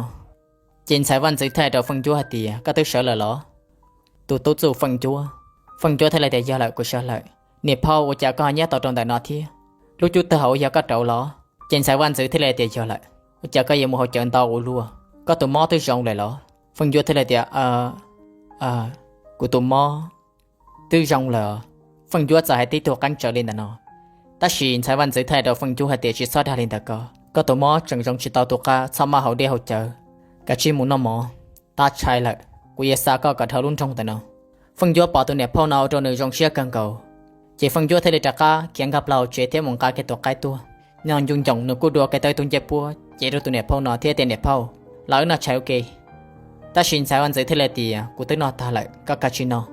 Ces ntxhais vaj ntxwv thiaj hais rau Feej Ncuab hais tias, koj twb sawv lawm los? Tus tub txuj Feej Ncuab. Feej Ncuab thiaj li tias, yog lawm, kuv sawv lawm. Niam phauj, ua cas koj ho nyob tau rau ntawm no thiab? Lub cub tawg hauv yog koj rauv los? Ces ntxhais vaj ntxwv thiaj li tias, yog lawm. Ua cas koj yuav mus haus cawv ntau ua luaj? Koj tus mob twb zoo lawm los? Feej Ncuab thiaj li tias, kuv tus mob twb zoo lawm. Feej Ncuab txawm hais tib tug qeeb tsawv li ntawm no, tab sis ntxhais vaj ntxwv thiaj hais rau Feej Ncuab hais tias, tsis txhob dag li ntawd ko, koj tus mob tseem zoo tsis tau tus qab, txhob maj haus dej haus cawv, kav tsij mus noj mov, tab tshais lawm, kuv yuav xa koj kom dhau lub nroog ntawm no. Feej Ncuab pom tus niam phauj no ua rau nws zoo siab kawg nkaus, ces Feej Ncuab thiaj li rov qab khiav nkag plaws hauv tsev thiab mus nqa kiag tus qaib tuaj. Nyob nco ncoos nws kuj dua kiag tau ib tug ncej puab cev rau tus niam phauj no thiab tias, niam phauj, los wb noj tshais ua ke. Tab sis ntxhais vaj ntxwv thiaj li tias, kuv twb noj tag lawm, koj kav tsij noj.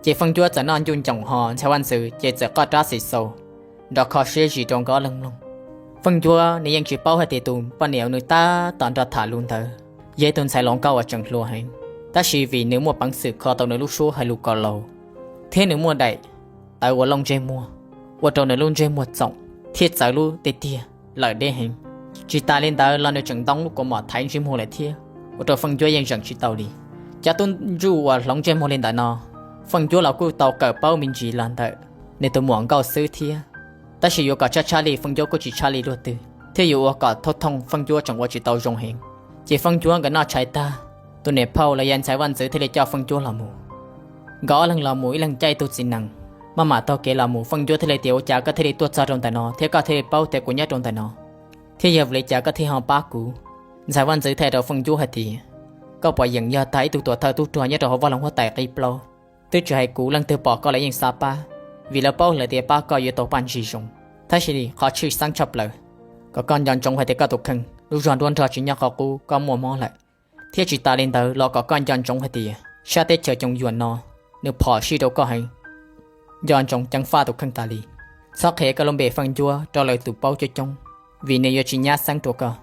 Ces Feej Ncuab txawm noj nco ncoos ho ntxhais vaj ntxwv ces txawm qoj rab xim xaus nrov kho siab zim rau nkawd ob leeg mloog. Feej Ncuab nws yeej tsis paub hais tias tus poj niam uas nws tab tom nrog tham lus ntawd yog ib tug ntxhais hluas nkauj uas tseem hluas heev, tab sis vim nws muaj peev xwm kho tau nws lub suab hais lus kom laus, thiab nws muaj daim tawv uas looj ntsej muag, ua rau nws lub ntsej muag txoom thiab txawv lub tiag tiag lawm deb heev. Tsis tas li ntawd los nws tseem ntoo lub kaus mom thaiv ntsej muag lawm thiab, ua rau Feej Ncuab yeej zeem tsis tau li. Cov tub ntsuj uas hloov ntsej muag li ntawm no, Feej Ncuab los kuj tau kawm paub me ntsis los ntawm nws tus muam nkauj xwb thiab, tab sis yuav kom tshaj tshaj li Feej Ncuab kuj tsis tshaj li luaj twg, thiab yuav ua kom thoob thooj Feej Ncuab tseem ua tsis tau zoo heev. Ces Feej Ncuab nkawd noj tshais tag, tus niam phauj los yog ntxhais vaj ntxwv thiaj li coj Feej Ncuab los mus. Nkawd ob leeg los mus ib leeg caij ib tug txiv nees, maj mam taug kev los mus, Feej Ncuab thiaj li tias, ua cas koj thiaj li tuaj txog rau ntawm no thiab koj thiaj li paub tias kuv nyob rau ntawm no, thiab yog vim li cas koj thiaj ho pab kuv? Ntxhais vaj ntxwv thiaj hais rau Feej Ncuab hais tias, Koj puas yeem yog tag ib tug tuam thawj tub rog nyob rau hauv vaj loog huab tais qib plaub? Twb tsis hais kuv, leej twg pom koj los yeej xav pab, vim lawv paub lawm tias pab koj yuav tau paj ntsis zoo. Tab sis qhov tshwj xeeb tshaj plaws, kom koj nco ntsoov hais tias koj tus kheej lub zog nruab nrog tsis nyob qhov qub, koj muaj mob lawm. Thiab tsis tas li ntawd los kom koj nco ntsoov hais tias sab teb chaws Coom Yuam no nws phom sij rau koj heev. Nco ntsoov ceev faj tus kheej tas li. Txhob qhia koj lub npe Feej Ncuab rau lawv tus paub coob coob, vim nws yuav tsis nyab xeeb rau koj.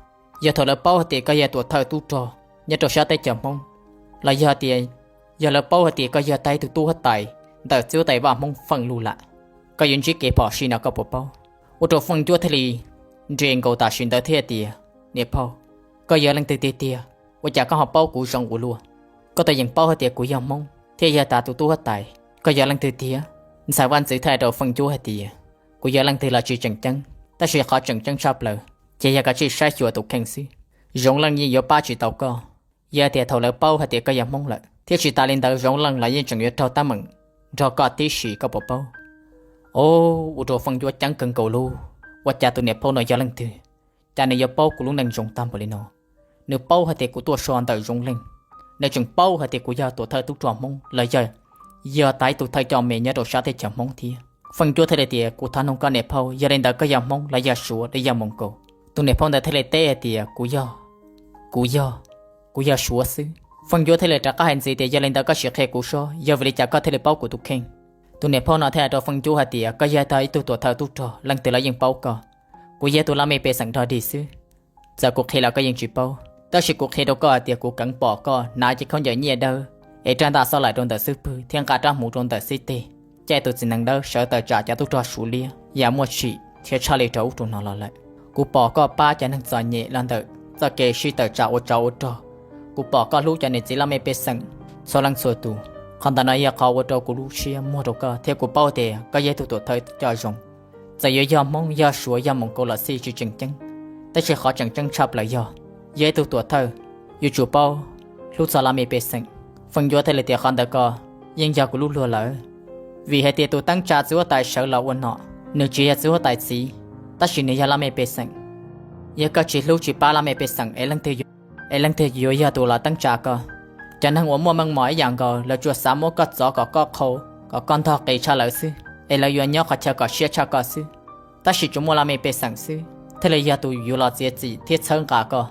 Yog thaum lawv paub hais tias koj yog tuam thawj tub rog nyob rau sab teb chaws Hmoob, los yog tias, yog lawv paub hais tias koj yog tag ib tug tub huab tais ntawm txiv huab tais vaj Hmoob Feej Luj Lam, koj yuav ntsib kev phom sij no koj puas paub? Ua rau Feej Ncuab thiaj li nres nkaus tam sim ntawd thiab tias, niam phauj, koj yog leej twg tiag tiag? Ua cas koj ho paub kuv zoo ua luaj? Koj twb yeej paub hais tias kuv yog Hmoob thiab yog tag tus tub huab tais. Koj yog leej twg tiag? Ntxhais Vaj Ntxwv thiaj hais rau Feej Ncuab hais tias, kuv yog leej twg los tsis tseem ceeb, tab sis qhov tseem ceeb tshaj plaws ces yog koj tsij saib xyuas tus kheej xwb. Zoov Leej yeej yuav pab tsis tau koj. Yog tias thaum lawv paub hais tias koj yog Hmoob lawm, thiab tsis tas li ntawd Zoov Leej los yeej tseem yuav raug teeb meem nrog koj tib si, koj puas paub? Ua rau Feej Ncuab ceeb kawg nkaus lug, ua cas tus niam phauj no yog leej twg? Cas nws yuav paub kuv lub neej zoo tag npaum li no? Nws paub hais tias kuv tuaj so ntawm Zoov Leej, nws tseem paub hais tias kuv yog tuam thawj tub rog Hmoob los yog, yog tag ib tug thawj coj me nyob rau sab teb chaws Hmoob thiab. Feej Ncuab thiaj li tias, kuv thov noog koj niam phauj, yog li ntawd koj yog Hmoob los yog Suav los yog Moos Kaus? Tus niam phauj ntawd thiaj li teb hais tias, kuv yog, kuv yog, kuv yog Suav xwb. Feej Ncuab thiaj li rov qab hais ntxiv tias, yog li ntawd koj sim qhia kuv saib, yog vim li cas koj thiaj li paub kuv tus kheej? Tus niam phauj no thiaj hais rau Feej Ncuab hais tias, koj yog tag ib tug tuam thawj tub rog, leej twg los yeej paub koj. Kuv yog tus laj mej pej xeem dog dig xwb. Txawm kuv qhia los koj yeej tsis paub, tab sis kuv qhia rau koj hais tias kuv keev pom koj hnav cev khaub ncaws nyiaj dawb es rab ntaj xob laim rau ntawm xub pwg thiab nqa rab hmuv rau ntawm xib teg, caij tus txiv nees dawb sawv tawm tsam cov tub rog Suav liab yam muaj tsim thiab tshaj li rau ub rau no los lawm. Kuv pom koj pab cov neeg txom nyem los ntawm txoj kev sib tawm tsam ua tsov ua rog. Kuv pom koj hlub cov niam txiv laj mej pej xeem txhua leej txhua tus. Qhov ntawm no yog qhov ua rau kuv lub siab muag rau koj thiab kuv paub tias koj yog ib tug tuam thawj coj zoo. Txawm yuav yog Hmoob, yog Suav, yog Moos Kaus los xij tsis tseem ceeb, tab sis qhov tseem ceeb tshaj plaws yog, yog ib tug tuam thawj, yuav tsum paub hlub txog laj mej pej xeem. Feej Ncuab thiaj li tias, qhov ntawd ko yeej yog kuv lub luag lawm, vim hais tias tus teeb tsa txiv huab tais sawv los ua nom, nws tsis yog txiv huab tais txiv, tab sis nws yog laj mej pej xeem. Yog koj tsis hlub tsis pab laj mej pej xeem es leej twg yuav yog tus los teeb tsa koj? Cov neeg uas muaj meej mom ib yam nkaus lawv tsuas xav muab koj txov kom koj qhau, kom koj ntog qis tshaj lawv xwb, es lawv yuav nyob qhov chaw kom siab tshaj koj xwb. Tab sis tsuas muaj laj mej pej xeem xwb thiaj li yog tus yuav los txiav txim thiab txhawb nqa koj,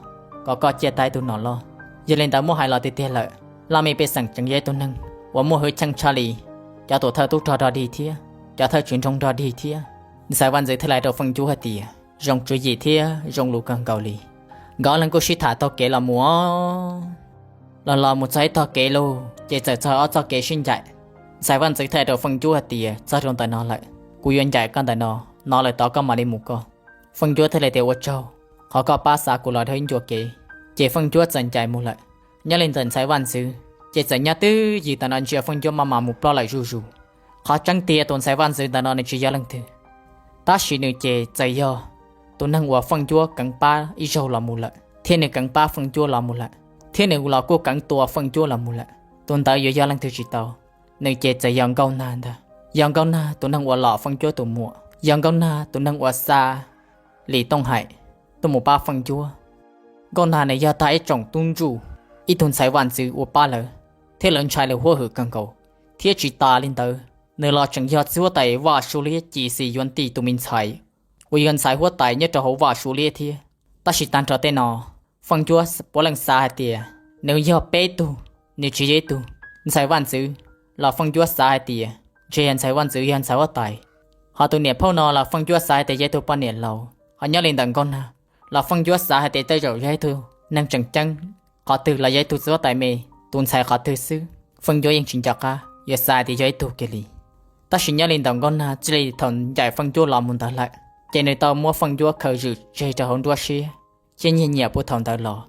kom koj ciaj tag ib tug nom loj. Yog li ntawd muab hais los tiag tiag lawm, laj mej pej xeem tseem yog ib tug neeg uas muaj hwj chim tshaj li cov tuam thawj tub rog dog dig thiab cov thawj tswv nroog dog dig thiab. Ntxhais Vaj Ntxwv thiaj li hais rau Feej Ncuab hais tias, zoo tswv yim thiab zoo lus kawg nkaus li. Nkawd ob leeg kuj sib tham taug kev los mus, los los mus txog ib tog kev lauj, ces txawm txog ob txoj kev sib ncaim. Ntxhais Vaj Ntxwv thiaj hais rau Feej Ncuab hais tias, txog rau ntawm no lawm, kuv yuav ncaim koj ntawm no, no lawm tod koj mam li mus koj. Feej Ncuab thiaj li tias, ua tsaug, qhov koj pab xa kuv los dhau ib ncua kev. Ces Feej Ncuab txawm ncaim mus lawm. Nyob li ntawm Ntxhais Vaj Ntxwv ces txawm nyob twj ywm tam no ntsia Feej Ncuab maj mam mus plob lawm zuj zus. Qhov tseeb tiag tus Ntxhais Vaj Ntxwv ntawm no nws tsis yog leej twg, tab sis nws ces txawm yog tus neeg uas Feej Ncuab keev pab ib zaug los mus lawm, thiab nws keev pab Feej Ncuab los mus lawm, thiab nws los kuj keev tua Feej Ncuab los mus lawm. Tus ntawd yuav yog leej twg tsis tau, nws ces txawm yog Nkauj Nag ntag. Yog Nkauj Nag tus neeg uas lom Feej Ncuab tus muam, yog Nkauj Nag tus neeg uas xa Lis Tooj Hais tuaj mus pab Feej Ncuab. Nkauj Nag nws yog tag ib tsoom tub ntsuj, ib tug Ntxhais Vaj Ntxwv uas pab lawv, thiab lawv ntshai lawv huab hwm kawg nkaus. Thiab tsis tas li ntawd, nws los tseem yog txiv huab tais Vaj Suav Liab Ci Xis Yuav Tij tus me ntxhais, uas yog ntxhais huab tais nyob rau hauv Vaj Suav Liab thiab. Tab sis tag nrho tej no, Feej Ncuab puav leej xav hais tias nws yog peb tug, nws tsis yog ib tug. Ntxhais Vaj Ntxwv los Feej Ncuab xav hais tias ntshe yog Ntxhais Vaj Ntxwv yog ntxhais huab tais. Ho tus niam phauj no los Feej Ncuab xav hais tias yog ib tug poj niam laus. Ho nyob li ntawm Nkauj Nag los Feej Ncuab xav hais tias tej zaum yog ib tug neeg tseem ceeb qhov twg los yog ib tug txiv huab tais me tus ntxhais qhov twg xwb. Feej Ncuab yeej tsis nco qab yuav xav hais tias yog ib tug kiag li. Tab sis nyob li ntawm Nkauj Nag txij li thaum ncaim Feej Ncuab los mus ntawd lawm, ces nws tau muab Feej Ncuab khaws zwm tseg rau hauv nruab siab, thiab nyiag nyiam puag thaum ntawd los.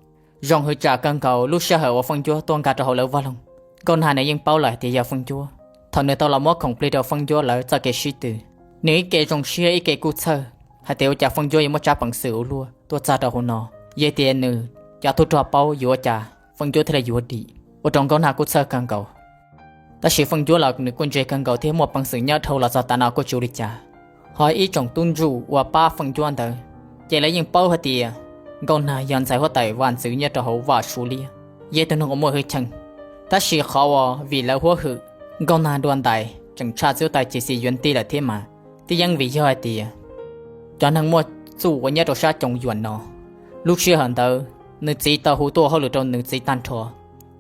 Zoo hwv tsam kawg nkaus lub sij hawm uas Feej Ncuab tuaj nkag rau hauv lawv vaj loog, Nkauj Nag nws yeej paub lawm tias yog Feej Ncuab. Thaum nws tau los muab khoom plig rau Feej Ncuab lawv txoj kev sib tw, nws ib ke zoo siab ib ke kuj txhawj hais tias ua cas Feej Ncuab yuav muaj tsab peev xwm ua luaj tuaj txog rau hauv no. Yog tias nws cov tub rog paub yuav ua cas Feej Ncuab thiaj li yuav dim, ua rau Nkauj Nag kuj txhawj kawg nkaus. Tab sis Feej Ncuab los nws kuj ntse kawg nkaus thiab muaj peev xwm nyob dhau los txog tav no kuj tsis ua li cas. Ho ib tsoom tub ntsuj uas pab Feej Ncuab ntawd, ces lawv yeej paub hais tias Nkauj Nag yog ntxhais huab tais Vaj Ntxwv nyob rau hauv Vaj Suav Liab. yog ib tug neeg uas muaj hwj chim. Tab sis qhov uas vim lawv huab hwm Nkauj Nag dua ntais tseem tshaj txiv huab tais Ces Xis Yuav Ntij lawm thiab mas, twb yeej vim yog hais tias cov neeg muaj txuj uas nyob rau sab Coom Yuam no, lub sij hawm ntawd nws txiv tau hu tuaj hauj lwm rau nws txiv tag nrho,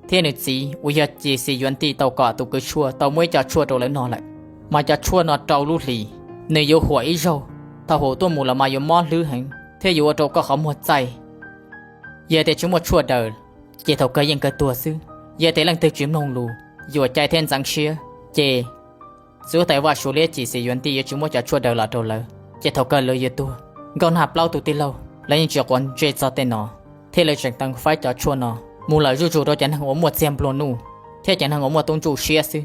thiab nws txiv uas yog Ces Xis Yuav Ntij tau kom tus kwv tshuaj tau muab ib co tshuaj rau lawv noj lawm. Mas cov tshuaj no rau lub hlis nws yuav huam ib zaug, thaum huam tuaj mus los mas yuav mob hlwb heev thiab yuav ua rau koj qhov muag txaij. Yog tias tsis muaj tshuaj daws, ces thaum kawg yeej kawg tuag xwb. Yog tias leej twg tsis mloog lus, yuam cai thiab ntxeev siab, ces txiv huab tais Vaj Suav Liab Ces Xis Yuav Ntij yuav tsis muab cov tshuaj daws los rau lawv, ces thaum kawg lawv yuav tuag. Nkauj Nag plaub tus tij laug lawv yeej tsis quav ntsej txog tej no, thiab lawv tseem tau faib cov tshuaj no mus lawm zuj zus rau cov neeg uas muaj txiag nplua nuj thiab cov neeg uas muaj tub ntsuj siab xwb.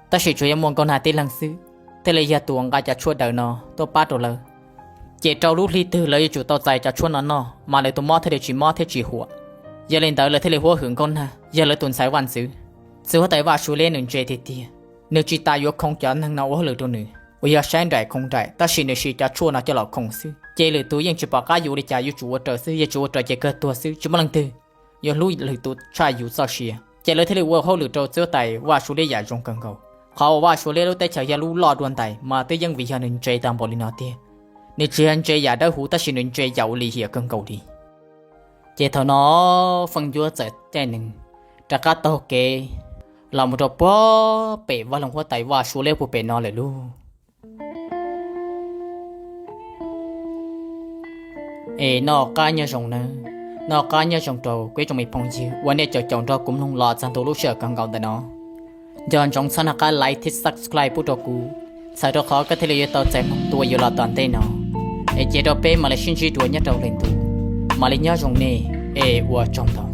Tab sis tsuas yog muaj Nkauj Nag tib leeg xwb thiaj li yog tus uas nqa cov tshuaj daws no tuaj pab rau lawv. Ces rau lub hli twg lawv yuav tsum tau txais cov tshuaj no noj mas lawv tus mob thiaj li tsis mob thiab tsis huam. Yog li ntawd lawv thiaj li huab hwm Nkauj Nag yog lawv tus ntxhais vaj ntxwv. Txiv huab tais Vaj Suav Liab nws ntse tiag tiag, nws tsis tas yuav khoo cov neeg no ua hauj lwm rau nws uas yog saib nraim khoo nraim, tab sis nws siv cov tshuaj no coj los khoo xwb, ces lwm tus yeej tsis pom qab yuav ua li cas, yuav tsum ua raws xwb, yog tsis ua raws ces kawg tuag xwb, tsis muaj leej twg yuav hlub lwm tus tshaj yus txoj sia. Ces lawv thiaj li ua hauj lwm rau txiv huab tais Vaj Suav Liab yam zoo kawg nkaus. Qhov uas Vaj Suav Liab lub teb chaws yog lub loj dua ntais mas twb yeej vim yog nws ntse tau npaum li no tiag. Nws tsis yog ntse yam dawb huv tab sis nws ntse yam ua lim hiam kawg nkaus li. Ces thaum no Feej Ncuab txawm caij nees rov qab taug kev los mus rau puag pem vaj loog huab tais Vaj Suav Liab puag pem no lawm lauj. Es noj qab nyob zoo nawb, noj qab nyob zoo rau kuv ib tsoom me phooj ywg uas nej caum caum nrog kuv mloog los txog ntua lub sij hawm kawg nkaus ntawm no. Nco ntsoov txhob nco qab like thiab subscribe pub rau kuv, txhawm rau qhov koj thiaj li yuav tau txais mloog dua yuav los tom ntej no. Es cia rau peb mam li sib ntsib dua nyob rau lwm ntu, mam li nyob zoo nej, es ua tsaug ntau.